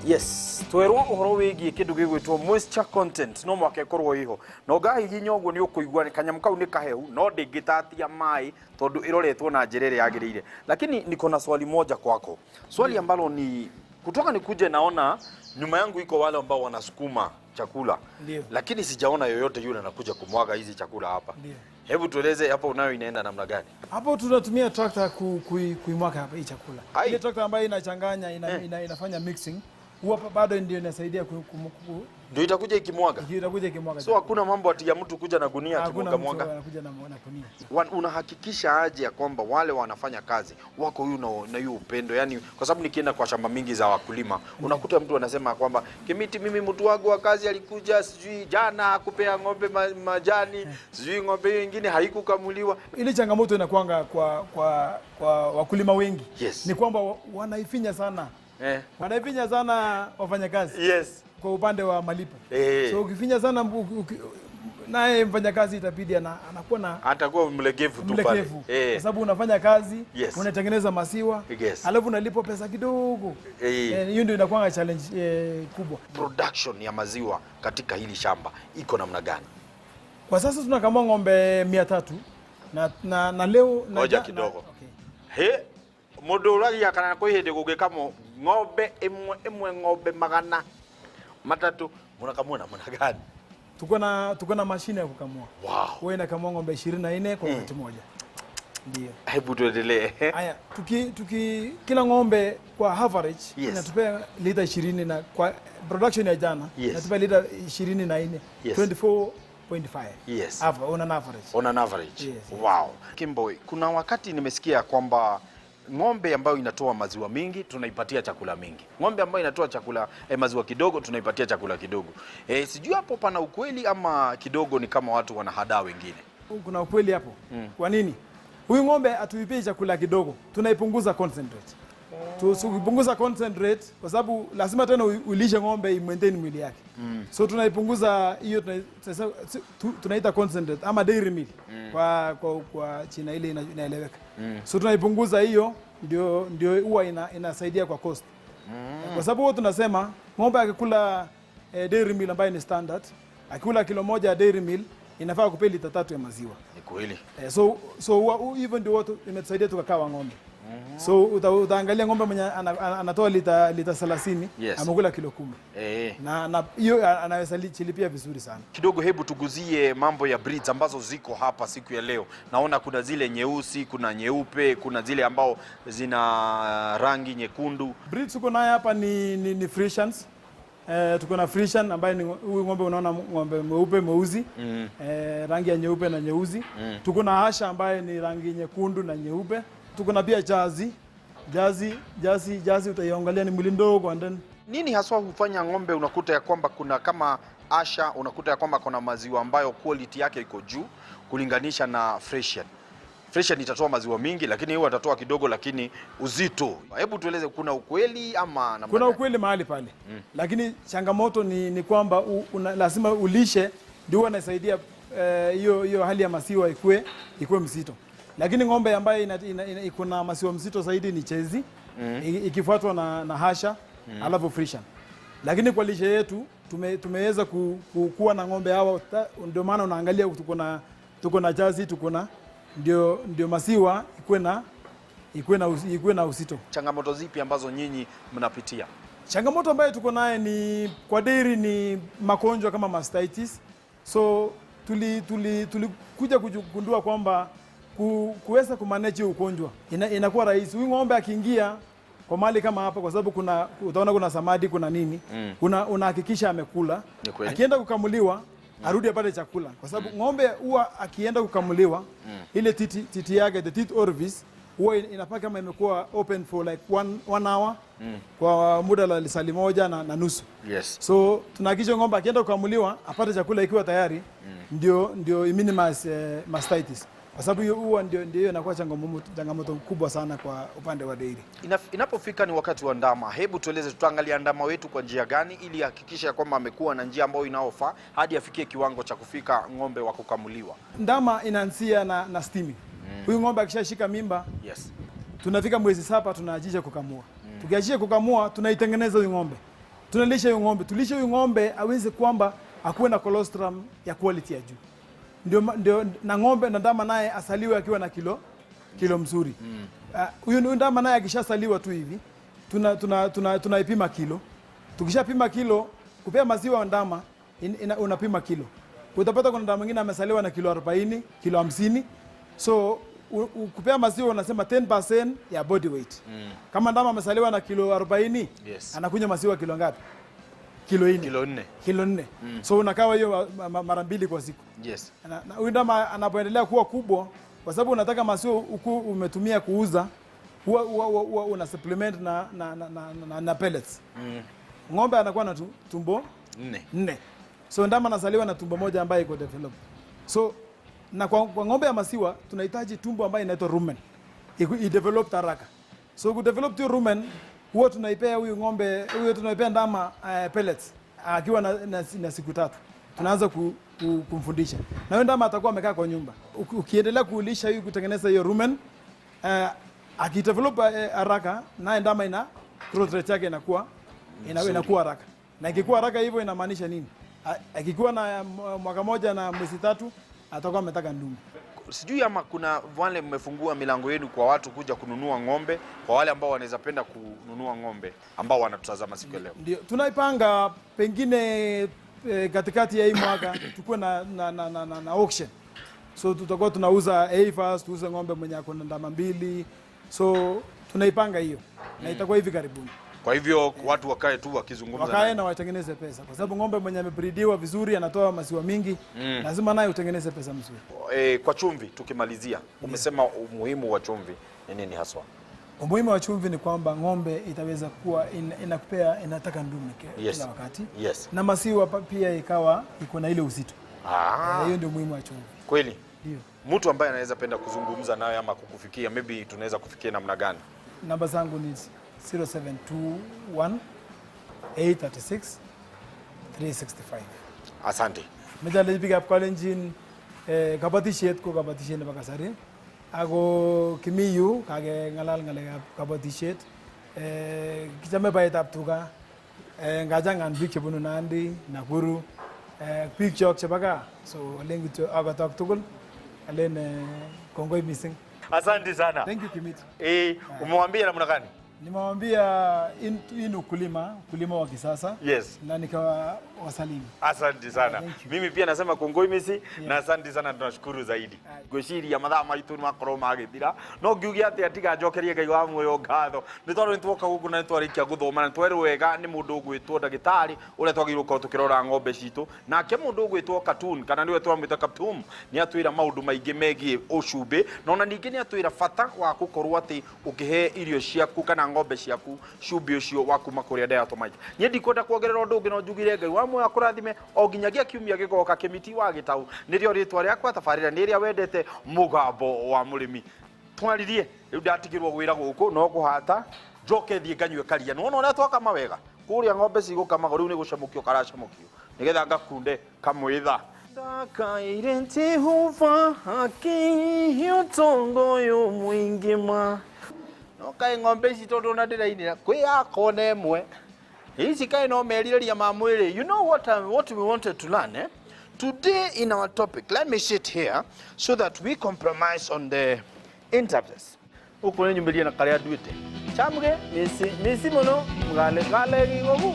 Yes, twerwo ũhoro wĩgiĩ kĩndũ gĩgwĩtwo moisture content no mwaka ĩkorwo ĩho, na ũngahihinya ũguo nĩ ũkũigua kanyamũ kau nĩ kahehu, no ndĩngĩtatia maĩ tondũ ĩroretwo na njĩra ĩrĩa yagĩrĩire. Lakini niko na swali moja kwako, swali ambalo ni kutoka nikuje naona nyuma yangu iko wale ambao wanasukuma chakula. Ndio. Lakini sijaona yoyote yule anakuja kumwaga hizi chakula hapa. Ndio. Hebu tueleze hapo unayo inaenda namna gani? Hapo tunatumia tractor kuimwaga hapa hii chakula. Ai. Ile tractor ambayo inachanganya inafanya mixing huwa bado ndio inasaidia Ndio itakuja ikimwaga. Itakuja ikimwaga. So hakuna mambo ati ya mtu kuja na gunia Hakuna akimwaga mtu mwaga. anakuja na gunia. Unahakikisha aje ya kwamba wale wanafanya kazi wako huyu na hiyo upendo? Yani, kwa sababu nikienda kwa shamba mingi za wakulima unakuta mtu anasema kwamba, "Kimiti, mimi mtu wangu wa kazi alikuja sijui jana hakupea ng'ombe majani, sijui ng'ombe hiyo ingine haikukamuliwa." Ile changamoto inakuanga kwa wakulima wengi ni kwamba wanaifinya sana. Wanaifinya sana wafanyakazi. Kwa upande wa malipo. So ukifinya sana naye mfanyakazi itabidi anakuwa na atakuwa mlegevu tu pale. Mlegevu. Kwa sababu unafanya kazi, unatengeneza maziwa, alafu unalipwa pesa kidogo. Hiyo ndio inakuwa challenge kubwa. Production ya maziwa katika hili shamba iko namna gani? Kwa sasa tunakamua ng'ombe 300 na leo na Ngoja na kidogo. Okay. He, mundu uragia kana kwi hindi gugikamo ng'ombe imwe imwe ng'ombe 300 munakamua namna gani? Tuko na mashine ya kukamua. Huwa inakamua ng'ombe 24 kwa wakati mmoja. Ndio. Hebu tuendelee. Haya, kila ng'ombe kwa average inatupea lita 20 na kwa production ya jana inatupea lita 24. 24.5. On an average. On an average. Yes. Wow. Kimboi, kuna wakati nimesikia kwamba ng'ombe ambayo inatoa maziwa mingi tunaipatia chakula mingi. Ng'ombe ambayo inatoa chakula maziwa kidogo tunaipatia chakula kidogo. Sijui hapo pana ukweli ama kidogo ni kama watu wanahadaa wengine. Kuna ukweli hapo. Kwa nini? Huyu ng'ombe hatuipei chakula kidogo, tunaipunguza concentrate. Tukipunguza concentrate kwa sababu lazima tena ulishe ng'ombe i-maintain mwili yake. So tunaipunguza hiyo, tunaita concentrate ama dairy meal kwa China ile inaeleweka. So tunaipunguza hiyo, ndio huwa inasaidia kwa cost. Kwa sababu huwa tunasema ng'ombe akikula dairy meal ambayo ni standard, akikula kilo 1 ya dairy meal inafaa kupea lita 3 ya maziwa. Ni kweli. So huwa, hivyo ndio watu imetusaidia tukakawa ng'ombe. So utaangalia ng'ombe mwenye anatoa lita 30, amekula kilo 10. Na hiyo anaweza chilipia vizuri sana. Kidogo hebu tuguzie mambo ya breeds ambazo ziko hapa siku ya leo. Naona kuna zile nyeusi, kuna nyeupe, kuna zile ambao zina rangi nyekundu. Breeds tuko naye hapa ni Friesians. Tuko na Friesian ambaye ni huyu ng'ombe, unaona ng'ombe mweupe mweusi. Rangi ya nyeupe na nyeusi. Tuko na Ayrshire ambaye ni rangi nyekundu na nyeupe. Tuko na pia Jersey. Jersey utaiangalia ni mwili ndogo and then nini haswa hufanya ng'ombe unakuta ya kwamba kuna kama Ayrshire, unakuta ya kwamba kuna maziwa ambayo quality yake iko juu kulinganisha na Friesian? Friesian itatoa maziwa mingi lakini huwa atatoa kidogo lakini uzito. Hebu tueleze, kuna ukweli ama namna Kuna gani? ukweli mahali pale. Lakini changamoto ni kwamba lazima ulishe ndio huwa inasaidia hiyo hali ya maziwa ikue mzito. Lakini ng'ombe ambaye iko na maziwa mzito zaidi ni Jersey, ikifuatwa na Ayrshire, alafu Friesian. Lakini kwa lishe yetu tumeweza kuwa na ng'ombe hawa, ndio maana unaangalia tuko na Jersey, tuko na ndio maziwa ikuwe na uzito. Changamoto zipi ambazo nyinyi mnapitia? Changamoto ambayo tuko naye ni kwa dairy ni magonjwa kama mastitis. So tulikuja kugundua kwamba kuweza kumanage ugonjwa inakuwa rahisi. Huyu ng'ombe akiingia kwa mali kama hapa, kwa sababu utaona kuna samadi, kuna nini, unahakikisha amekula. Ni kweli. Akienda kukamuliwa arudi apate chakula, kwa sababu ng'ombe huwa akienda kukamuliwa ile titi yake, the teat orifice huwa inapaka kama imekuwa open for like one hour kwa muda la lisali moja na nusu. So tunahakikisha ng'ombe akienda kukamuliwa apate chakula ikiwa tayari, ndio minimize mastitis. Kwa sababu hiyo huwa ndio hiyo inakuwa changamoto kubwa sana kwa upande wa dairy. Inapofika ni wakati wa ndama, hebu tueleze tutaangalia ndama wetu kwa njia gani ili hakikisha kwamba amekuwa na njia ambayo inaofaa hadi afikie kiwango cha kufika ng'ombe wa kukamuliwa. Ndama inaanzia na steaming. Huyu ng'ombe akishashika mimba, tunafika mwezi 7 tunaachisha kukamua. Tukiachisha kukamua tunaitengeneza huyu ng'ombe. Tunalisha hiyo ng'ombe, tulishe huyu ng'ombe aweze kwamba akuwe na colostrum ya quality ya juu, ndio na ng'ombe na ndama naye asaliwe akiwa na kilo mzuri. Huyu ndama naye akishasaliwa tu hivi tunaipima tuna kilo. Tukishapima kilo, kupea maziwa ndama unapima kilo, utapata kuna ndama mwingine amesaliwa na kilo 40, kilo 50. So kupea maziwa unasema 10% ya body weight. Kama ndama amesaliwa na kilo 40, anakunywa maziwa kilo ngapi? Kilo 4. Kilo 4. Kilo 4. So unakawa hiyo mara mbili kwa siku. Na huyu ndama anapoendelea kuwa kubwa, kwa sababu unataka maziwa huku umetumia kuuza, huwa una supplement na pellets. Ng'ombe anakuwa na tumbo 4. 4. So ndama anazaliwa na tumbo moja ambayo iko develop. So na kwa ng'ombe ya maziwa tunahitaji tumbo ambayo inaitwa rumen. I develop haraka. So ku develop hiyo rumen, huwa tunaipea huyu ng'ombe, huyu tunaipea ndama pellets akiwa na siku 3. Tunaanza kumfundisha. Na huyu ndama atakuwa amekaa kwa nyumba. Ukiendelea kuulisha huyu kutengeneza hiyo rumen, akidevelop haraka, naye ndama ina growth rate yake inakuwa haraka. Na ikikuwa haraka hivyo inamaanisha nini? Akikuwa na mwaka 1 na mwezi 3 atakuwa ametaka ndume. Sijui ama kuna wale mmefungua milango yenu kwa watu kuja kununua ng'ombe, kwa wale ambao wanaweza penda kununua ng'ombe ambao wanatutazama siku ya leo. Ndio, tunaipanga pengine katikati ya hii mwaka tukuwe na auction. So tutakuwa tunauza heifers, tuuze ng'ombe mwenye ako na ndama 2. So tunaipanga hiyo na itakuwa hivi karibuni. Kwa hivyo watu wakae tu wakizungumza Wakae naye. na watengeneze pesa, kwa sababu ng'ombe mwenye amebreediwa vizuri anatoa maziwa mingi, lazima naye utengeneze pesa mzuri. Kwa chumvi tukimalizia, umesema umuhimu wa chumvi ni nini haswa? Umuhimu wa chumvi ni kwamba ng'ombe itaweza kuwa inakupea inataka ndume kila wakati na maziwa pia ikawa iko na ile uzito. Hiyo ndio umuhimu wa chumvi. Kweli. Ndio. Mtu ambaye anaweza penda kuzungumza nawe ama kukufikia, maybe tunaweza kufikia namna gani? Namba zangu ni 0721 836 365. Asante. Meche biikab Kalenjin kabatisiet ko kabatisiet nebo kasari ako kimi yu kakeng'alal ng'alekab kabatisiet, kichame baetab tuga, ngachangan biik chebunu Nandi, Nakuru, biik chok chebo gaa, so alen kityo akotok tugul alen kongoi missing. Asante sana. Thank you, Kimiti. Umewambia namna gani? Nimewambia hii ni ukulima wa kisasa na nikawa wasalimu. Asante sana. Thank you. Mimi pia nasema kongoi misi na asante sana, tunashukuru zaidi. Ngwĩciria mathaa maitũ nĩ makorwo magĩthira, no ngiuge atĩa tiga njokerie Ngai wa muoyo ngatho nĩ tondũ nĩ tuoka gũkũ na nĩ twarĩkia gũthoma na nĩ twerwo wega nĩ mũndũ ũgwĩtwo ndagĩtarĩ ũrĩa twagĩrĩirwo gũkorwo tũkĩrora ng'ombe citũ, nake mũndũ ũgwĩtwo Katun kana nĩwe twamwĩta Kaptum nĩ atwĩra maũndũ maingĩ megiĩ ũcumbĩ, na ona ningĩ nĩ atwĩra bata wa gũkorwo atĩ ũkĩhe irio ciaku kana ng'ombe ciaku cumbĩ ũcio wa kuma kũrĩa diatomite. Niĩ ndikwenda kuongerera ũndũ ũngĩ, no njugire Ngai wa muoyo akũrathime o nginyagia kiumia gĩgoka. Kĩmiti wa Gĩtau nĩrĩo rĩtwa rĩakwa, tabarĩra nĩ ĩrĩa wendete, Mũgambo wa Mũrĩmi. Twaririe rĩu ndatigĩrwo gwĩra gũkũ no kũhata njoke thiĩ nganyue karia. Nĩwona ũrĩa twakama wega kũrĩa ng'ombe cigũkamagwo, rĩu nĩ gũcamũkio karacamũkio nĩgetha ngakunde kamwĩtha. Ndakaire Jehova akĩhe ũtongo ũyũ mũingĩ ma no kaĩ ng'ombe ici tondũ ona ndĩrainĩra kwĩ yakwa ona ĩmwe ici kaĩ no merirĩria ma mwĩrĩ. You know what we wanted to learn, eh? Today in our topic, let me sit here so that we compromise on the interface. Ũkũ nĩ nyumĩrie na karĩa nduĩte chamge mĩci mĩci mũno mũgale gale gĩgogu.